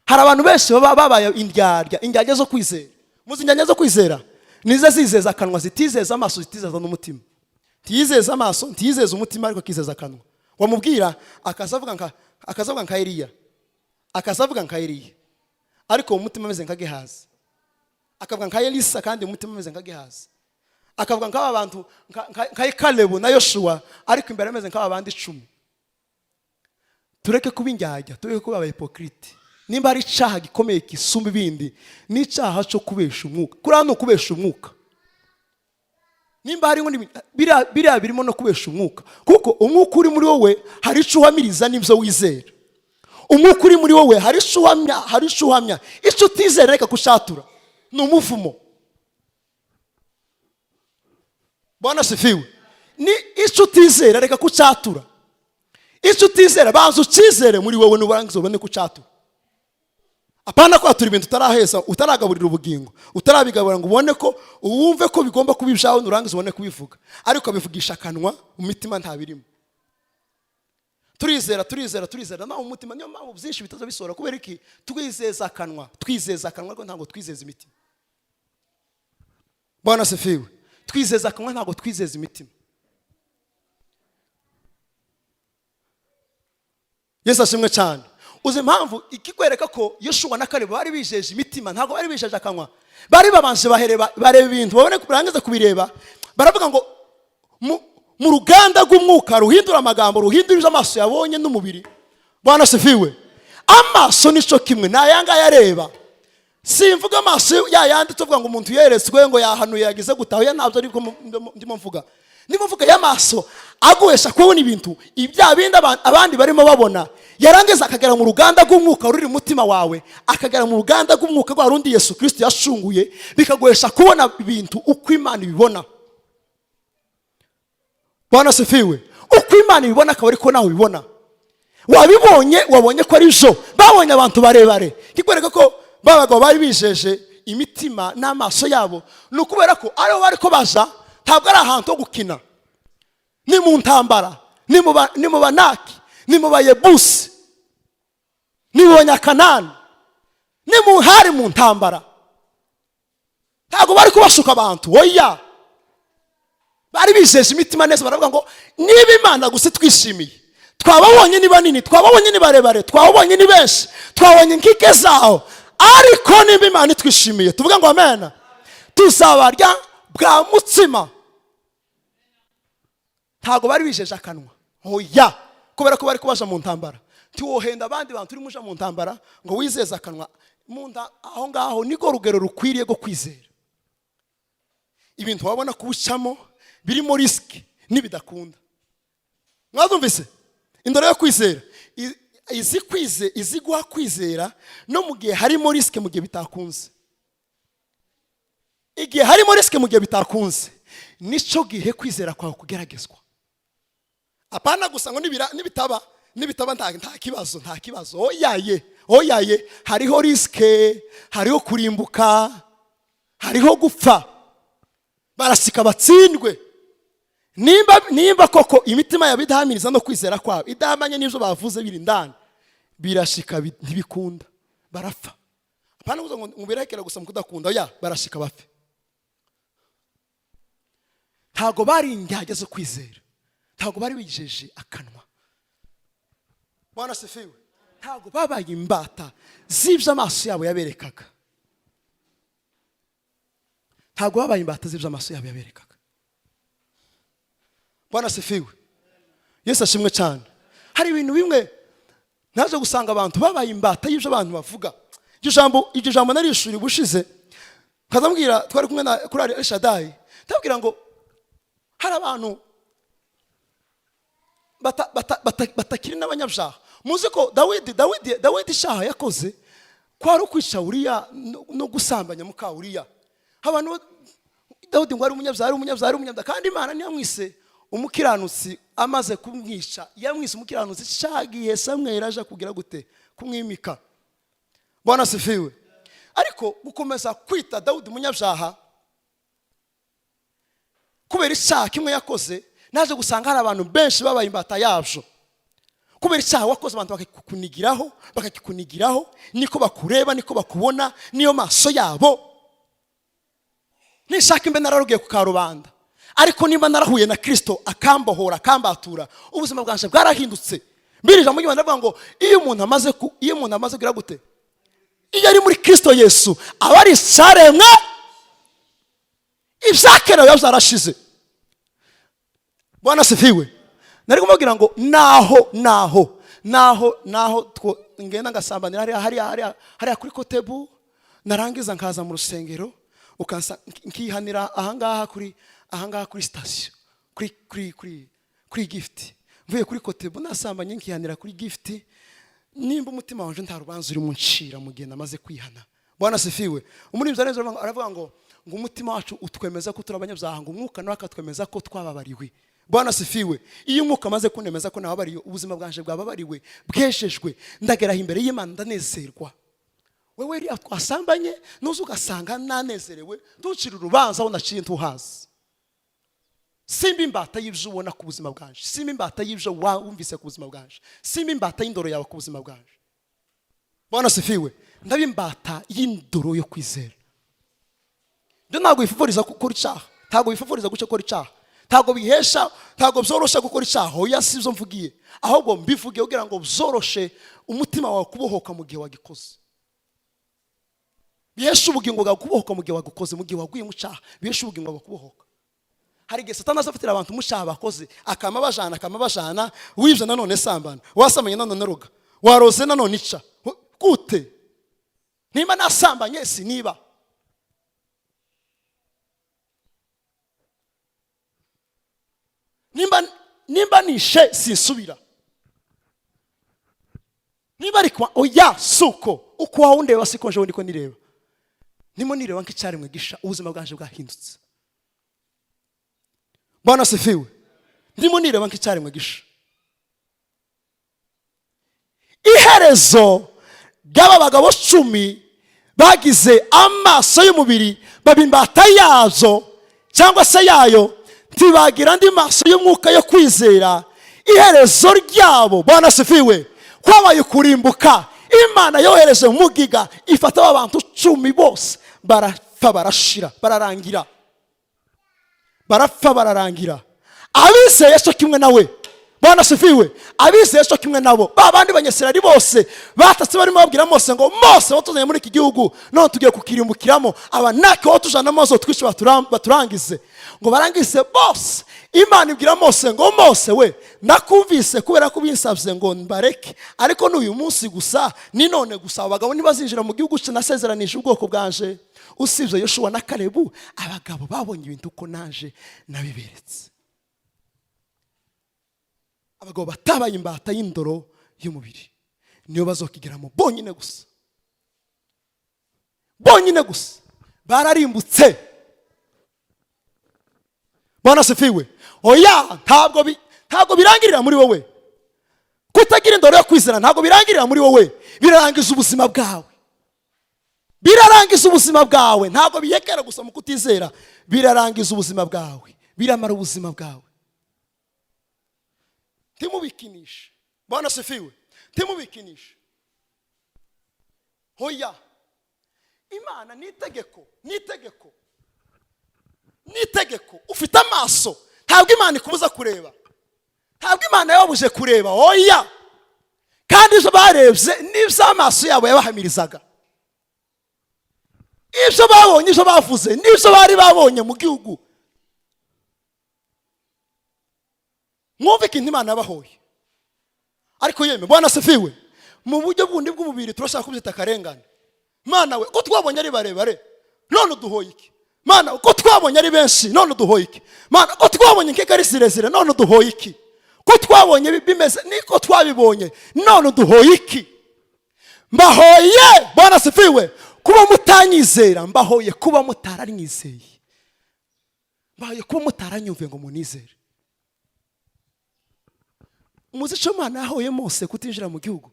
Hari abantu benshi baba babaye indyarya, indyarya zo kwizera. Muzi indyarya zo kwizera? Nizo zizeza akanwa, zitizeza amaso, zitizeza n'umutima. Ntiyizeza amaso, ntiyizeza umutima, ariko akizeza akanwa. Wamubwira akazavuga nka Eliya, akazavuga nka Eliya, ariko mu mutima ameze nka Gehazi. Akavuga nka Elisa, kandi mu mutima ameze nka Gehazi. Akavuga nk'aba bantu, nka Kalebu na Yoshuwa, ariko imbere ameze nk'aba bandi 10. Tureke kuba indyarya, tureke kuba abahypocrite. Nimba hari icyaha gikomeye kisumba ibindi, ni icyaha cyo kubesha umwuka. Kuriya ni ukubesha umwuka. Nimba harimo biriya birimo no kubesha umwuka, kuko umwuka uri muri wowe hari icyo uhamiriza n'ibyo wizera. Umwuka uri muri wowe hari icyo uhamya, hari icyo uhamya. Icyo utizera, reka kushatura, ni umuvumo. Bwana asifiwe. Ni icyo utizera, reka kucyatura. Icyo utizera, banza ucyizere muri wowe, nurangiza ubone kucyatura. Apana kwatura ibintu utaraheza, utaragaburira ubugingo, utarabigaburira ngo ubone ko wumve ko bigomba kuba ibyawe, nurangiza ubone kubivuga. Ariko abivugisha akanwa, mu mitima ntabirimo. Turizera, turizera, turizera, naho umutima, niyo mpamvu byinshi bitaza bisohora. Kubera iki? Twizeza akanwa, twizeza akanwa, ariko ntabwo twizeza imitima. Bwana asifiwe. Twizeza akanwa, ntabwo twizeza imitima. Yesu ashimwe cyane. Uzi impamvu ikikwereka ko Yoshuwa na Kalebu bari bijeje imitima, ntabwo bari bijeje akanwa? Bari babanje bahereba, bareba ibintu, babone barangiza kubireba, baravuga ngo mu ruganda rw'umwuka ruhindura amagambo, ruhindura ibyo amaso yabonye n'umubiri. Bwana asifiwe. Amaso nico kimwe ni aya ngaya areba. Simvuga amaso ya yandi tuvuga ngo umuntu yeretswe, ngo yahanuye, yagize gutaha. Oya, ntabyo ariko ndimo mvuga. Niba uvuga y'amaso aguhesha kubona ibintu ibya bindi abandi barimo babona, yarangiza akagera mu ruganda rw'umwuka ruri mu mutima wawe, akagera mu ruganda rw'umwuka rwa rundi Yesu Kristo yashunguye, bikaguhesha kubona ibintu uko Imana ibibona. Bwana asifiwe. Uko Imana ibibona akaba ariko nawe ubibona. Wabibonye, wabonye ko ari jo babonye abantu barebare, kikwereka ko babagabo bari bijeje imitima n'amaso yabo. Ni ukubera ko ariho bari ko baja, ntabwo ari ahantu ho gukina, ni mu ntambara, ni mu Banaki, ni mu Bayebusi, ni mu Banyakanani, ni mu hari mu ntambara. Ntabwo bari kubashuka abantu, oya, bari bijeje imitima neza. Baravuga ngo niba Imana gusa twishimiye, twababonye ni banini, twababonye ni barebare, twababonye ni benshi, twabonye inkike zaho, ariko niba Imana itwishimiye, tuvuge ngo amena, tuzabarya bwa mutsima. Ntabwo bari bijeje akanwa, oya, kubera ko bari kubaja mu ntambara. Ntiwohenda abandi bantu urimo uja mu ntambara ngo wizeze akanwa mu nda. Aho ngaho niko rugero rukwiriye rwo kwizera. Ibintu wabona kuwucamo birimo risk nibidakunda. Mwazumvise indoro yo kwizera izi kwize, izi guha kwizera no mu gihe harimo risk, mu gihe bitakunze. Igihe harimo risk, mu gihe bitakunze, nicyo gihe kwizera kwawe kugeragezwa. Apana gusa ngo nibitaba nta kibazo, nta kibazo. Oyaye, oyaye, hariho risk, hariho kurimbuka, hariho gupfa, barasika batsindwe. Nimba koko imitima yabo idahamiriza no kwizera kwabo idahamanye n'ibyo bavuze biri indani, birashika ntibikunda, barapfa. Apana kuvuga ngo mubirekere gusa mu kudakunda, oya, barashika bapfe. Ntabwo bari indyarya zo kwizera, ntabwo bari bijeje akanwa. Bwana asifiwe. Ntabwo babaye imbata z'ibyo amaso yabo yaberekaga, ntabwo babaye imbata z'ibyo amaso yabo yaberekaga. Bwana asifiwe. Yesu ashimwe cyane. Hari ibintu bimwe naje gusanga abantu babaye imbata y'ibyo abantu bavuga. Iryo jambo narishuri ubushize, nkazambwira twari kumwe na kuri Elshadai, ndabwira ngo hari abantu batakiri n'abanyabyaha. Muzi ko Dawidi icyaha yakoze kwari ukwica Uriya no gusambanya muka Uriya. Abantu Dawidi ngo ari umunyabyaha, ari umunyabyaha, ari umunyabyaha, kandi Imana ntiyamwise umukiranutsi. Amaze kumwica yamwise umukiranutsi cyagiye Samweli aje kugira gute? Kumwimika. Bwana asifiwe. Ariko gukomeza kwita Dawidi umunyabyaha kubera icyaha kimwe yakoze, naje gusanga hari abantu benshi babaye imbata yabyo kubera icyaha wakoze. Abantu bakakikunigiraho, bakakikunigiraho, niko bakureba, niko bakubona, niyo maso yabo. Nishaka imbe nararugiye ku karubanda, ariko niba narahuye na Kirisito akambohora, akambatura, ubuzima bwanjye bwarahindutse. Mbiri ijambo ry'Imana rivuga ngo iyo umuntu amaze kugira gute? Iyo ari muri Kirisito Yesu aba ari icyaremwe, ibyakera biba byarashize. Bwana asifiwe. Nari kumubwira ngo naho ngenda ngasambanira hariya hariya hariya hariya kuri Kotebu, narangiza nkaza mu rusengero, ukansa nkihanira ahangaha kuri sitasiyo, kuri Gift. Mvuye kuri Kotebu nasambanye, nkihanira kuri Gift, nimba umutima wanje nta rubanza urimo uncira mu gihe namaze kwihana. Bwana asifiwe. Umuririmbyi arenze aravuga ngo umutima wacu utwemeza ko turi abanyabyaha, ngo umwuka nawe akatwemeza ko twababariwe. Bwana asifiwe. Iyo umwuka amaze kunemeza ko nababariwe, ubuzima bwanje bwababariwe, bwejejwe, ndagera imbere y'Imana ndanezerwa. Wewe iriya twasambanye nuza ugasanga nanezerewe, ntucire urubanza aho naciye ntuhazi. Simba imbata y'ibyo ubona ku buzima bwanje, simba imbata y'ibyo wumvise ku buzima bwanje, simba imbata y'indoro yawe ku buzima bwanje. Bwana asifiwe. Ndaba imbata y'indoro yo kwizera. Ibyo ntabwo bifavoriza gukora icyaha, ntabwo bifavoriza guca gukora icyaha, ntabwo bihesha, ntabwo byorosha gukora icyaha. Oya, si ibyo mvugiye, ahubwo mbivuge kugira ngo byoroshe umutima wawe kubohoka mu gihe wagikoze, bihesha ubugingo bwawe kubohoka mu gihe wagikoze, mu gihe waguye mu cyaha, bihesha ubugingo bwawe kubohoka. Hari igihe Satani azafatira abantu mu cyaha bakoze, akama bajana, akama bajana. Wibye nanone sambana, wasambanye nanone ruga, waroze nanone ica gute? Nimba nasambanye siniba. Nimba nishe sinsubira, niba ari kwa oya, suko uko wawe undeba siko njewe ndiko nireba. Ndimo nireba nk'icyaremwe gisha, ubuzima bwanje bwahindutse. Bwana asifiwe. Ndimo nireba nk'icyaremwe gisha. Iherezo ry'aba bagabo 10 bagize amaso y'umubiri baba imbata yazo cyangwa se yayo, ntibagira andi maso y'umwuka yo kwizera. Iherezo ryabo, Bwana asifiwe, kwabaye kurimbuka. Imana yohereje mugiga ifata aba bantu 10 bose, barapfa, barashira, bararangira, barapfa, bararangira. Abizeye cyo kimwe nawe, Bwana asifiwe, abizeye cyo kimwe nabo, ba bandi Banyesirayeli bose batatse barimo babwira Mose ngo: "Mose, watuzanye muri iki gihugu none tugiye kukirimbukiramo, abanaki watujana maze twishe baturangize." Ngo barangize bose, Imana ibwira Mose ngo: "Mose we, ndakumvise kubera ko ubinsabye ngo mbareke, ariko n'uyu munsi gusa, ni none gusa, abo bagabo ntibazinjira mu gihugu nasezeranije ubwoko bwanje, usibye Yoshuwa na Kalebu, abagabo babonye ibintu uko naje nabiberetse." Abagabo batabaye imbata y'indoro y'umubiri niyo bazokigeramo bonyine gusa, bonyine gusa. Bararimbutse. Bwana asifiwe. Oya, ntabwo birangirira muri wowe. Kutagira indoro yo kwizera ntabwo birangirira muri wowe, birarangiza ubuzima bwawe, birarangiza ubuzima bwawe. Ntabwo biyekera gusa mu kutizera, birarangiza ubuzima bwawe, biramara ubuzima bwawe. Ntimubikinishe. Bwana asifiwe. Ntimubikinishe. Hoya, Imana ni itegeko, ni itegeko, ni itegeko. Ufite amaso, ntabwo Imana ikubuza kureba, ntabwo Imana yababuje kureba, oya. Kandi ibyo barebye n'ibyo amaso yabo yabahamirizaga, ibyo babonye, ibyo bavuze n'ibyo bari babonye mu gihugu. Mwumve ikintu Imana yabahoye. Ariko yemwe, Bwana asifiwe, mu buryo bundi bw'umubiri turashaka kubyita akarengane. Mana we, ko twabonye ari barebare none uduhoye iki? Mana, ko twabonye ari benshi none uduhoye iki? Mana, ko twabonye inkeka ari zirezire none uduhoye iki? Ko twabonye bimeze niko twabibonye none uduhoye iki? Mbahoye, Bwana asifiwe, kuba mutanyizera, mbahoye kuba mutaranyizeye, mbahoye kuba mutaranyumviye ngo munizere. Muzi icyo Imana yahoye Mose kutinjira mu gihugu?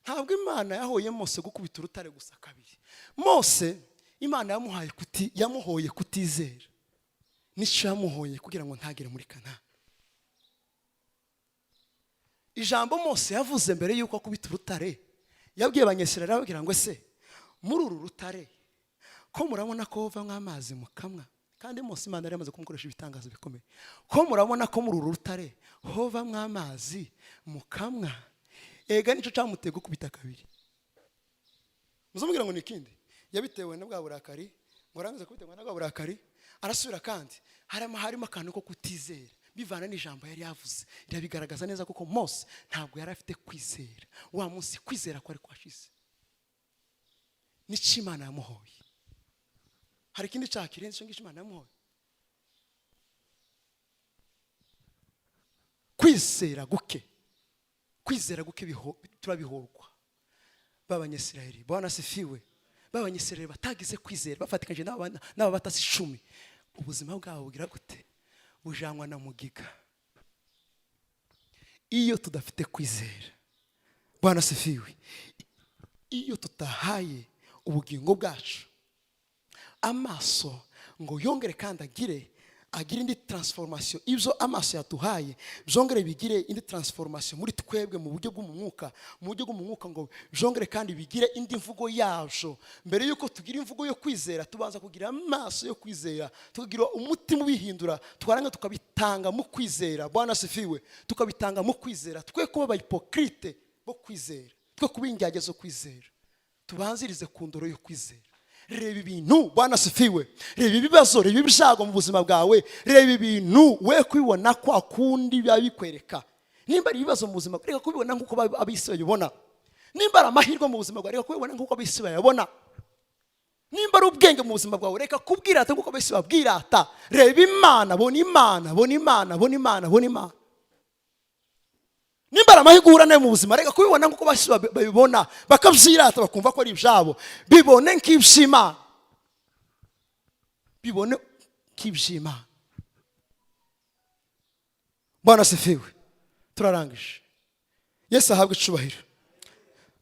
Ntabwo Imana yahoye Mose gukubita urutare gusa kabiri. Mose Imana yamuhaye kuti, yamuhoye kutizera, nicyo yamuhoye kugira ngo ntagere muri Kanani. Ijambo Mose yavuze mbere y'uko akubita urutare, yabwiye Abanyesirayeli, arababwira ngo: "Ese muri uru rutare ko murabona ko bavamo amazi mukamwa?" Kandi Mose Imana yari yamaze kumukoresha ibitangazo bikomeye. "Ko murabona ko muri uru rutare hovamo amazi mukamwa?" Ega nicyo cyamuteye gukubita kabiri. Muzamubwira ngo ni ikindi yabitewe na bwa burakari, ngo arangize kubiterwa na bwa burakari arasubira. Kandi harimo akantu ko kutizera bivana n'ijambo yari yavuze. Irabigaragaza neza kuko Mose ntabwo yari afite kwizera wa munsi, kwizera ko ari kwashize, nicyo Imana yamuhoye. Hari ikindi cyaha kirenze icyo ngicyo Imana yamuhoye? Kwizera guke, kwizera guke turabihorwa. B'Abanyesirayeli, Bwana asifiwe, b'Abanyesirayeli batagize kwizera bafatikanyije n'aba batasi 10, ubuzima bwabo bugira gute? Bujanwa na mugiga. Iyo tudafite kwizera, Bwana asifiwe, iyo tutahaye ubugingo bwacu amaso ngo yongere kandi agire indi transformation, ibyo amaso yaduhaye byongere bigire indi transformation muri twebwe mu buryo bw'umwuka, mu buryo bw'umwuka, ngo byongere kandi bigire indi mvugo yabyo. Mbere y'uko tugira imvugo yo kwizera, tubanza kugira amaso yo kwizera, tukagira umutima ubihindura, twarangiza tukabitanga mu kwizera. Bwana asifiwe. Tukabitanga mu kwizera, twe kuba abahipokrite bo kwizera, twe kuba indyarya zo kwizera, tubanzirize ku ndoro yo kwizera. Reba ibintu, Bwana asifiwe, reba ibibazo, reba ibyago mu buzima bwawe, reba ibintu we kubibona kwa kundi biba bikwereka. Nimba ari ibibazo mu buzima, reka kubibona nk'uko ab'isi babibona. Nimba ari amahirwe mu buzima bwawe, reka kubibona nk'uko ab'isi bayabona. Nimba ari ubwenge mu buzima bwawe, reka kubwirata nk'uko bese babwirata. Reba Imana, bona Imana, bona Imana, bona Imana, bona Imana. Nimba ari amahirwe uhura nayo mu buzima, reka kubibona nk'uko basi babibona bakabyirata, bakumva ko ari ibyabo. Bibone nk'iby'Imana, bibone nk'iby'Imana. Bwana asifiwe. Turarangije. Yesu ahabwe icubahiro.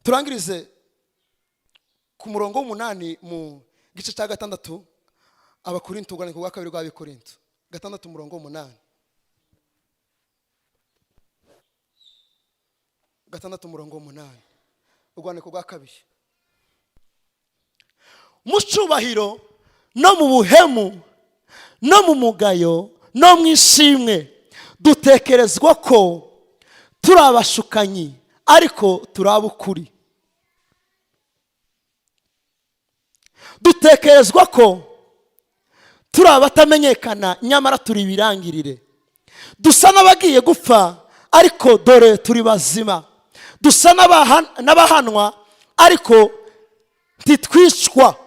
Turangirize ku murongo w'umunani mu gice cya gatandatu Abakorinto, urwandiko rwa kabiri rw'Abikorinto 6, umurongo w'umunani. 6, umurongo w'umunani, urwandiko rwa kabiri. Mu cyubahiro no mu buhemu no mu mugayo no mu ishimwe, dutekerezwa ko turi abashukanyi, ariko turi ab'ukuri. Dutekerezwa ko turi abatamenyekana, nyamara turi ibirangirire. Dusa n'abagiye gupfa, ariko dore turi bazima. Dusa n'abahanwa, ariko ntitwicwa.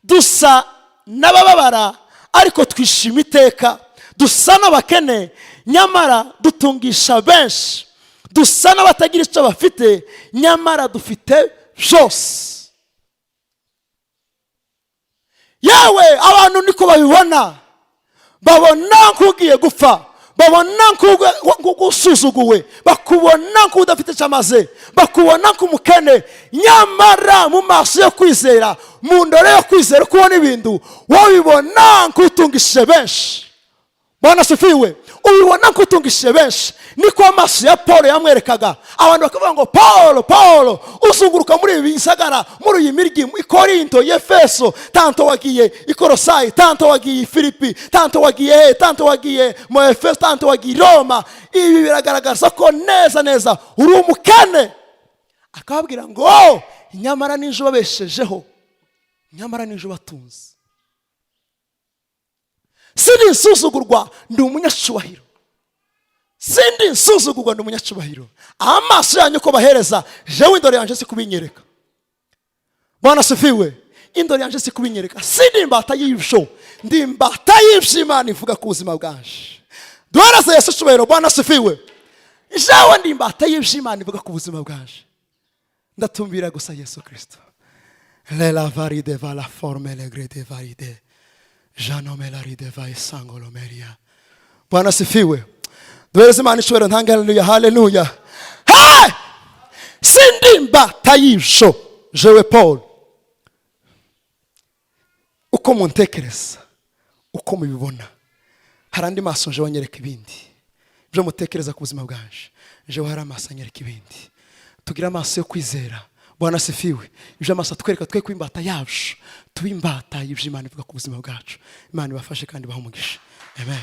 Dusa n'abababara, ariko twishima iteka. Dusa n'abakene, nyamara dutungisha benshi. Dusa n'abatagira icyo bafite, nyamara dufite byose. Yewe, abantu niko babibona, babona nk'ugiye gupfa, babona nk'usuzuguwe, bakubona nk'udafite icyo amaze, bakubona nk'umukene, nyamara mu maso yo kwizera, mu ndore yo kwizera, kubona ibintu wabibona nk'utungishije benshi. Bwana asifiwe. Ubibona nk'utungishije benshi. Niko amaso ya Paul yamwerekaga. Abantu bakavuga ngo Paul, Paul uzunguruka muri ibi bisagara, muri iyi miryi, i Korinto, i Efeso, tanto wagiye i Kolosayi, tanto wagiye i Filipi, tanto wagiye he, tanto wagiye mu Efeso, tanto wagiye i Roma. Ibi biragaragaza ko neza neza uri umukene. Akababwira ngo nyamara n'ejo babeshejeho, nyamara n'ejo batunze. Sindi insuzugurwa, ndi umunyacubahiro. Sindi insuzugurwa, ndi umunyacubahiro. Amaso yanyu uko bahereza, jewe indoro yanje si kubinyereka. Bwana asifiwe. Indoro yanje si kubinyereka. Sindi imbata y'ibyo, ndi imbata y'ibyo Imana ivuga ku buzima bwanje. Duhereze Yesu icubahiro. Bwana asifiwe. Jewe ndi imbata y'ibyo Imana ivuga ku buzima bwanje. Ndatumbira gusa Yesu Kristo. Lela varide vala forme le grede varide. Bwana asifiwe. Duhereze Imana icubahiro, ntange haleluya, haleluya. Hey! Sindi imbata y'ibyo, jewe Paul. Uko muntekereza, uko mubibona, hari andi maso njewe anyereka ibindi. Ibyo mutekereza ku buzima bwanje, jewe hari amaso anyereka ibindi. Tugire amaso yo kwizera. Bwana asifiwe. Ibyo amaso atwereka, twe kuba imbata yacu, tube imbata y'ibyo Imana ivuga ku buzima bwacu. Imana ibafashe kandi ibahe umugisha. Amen.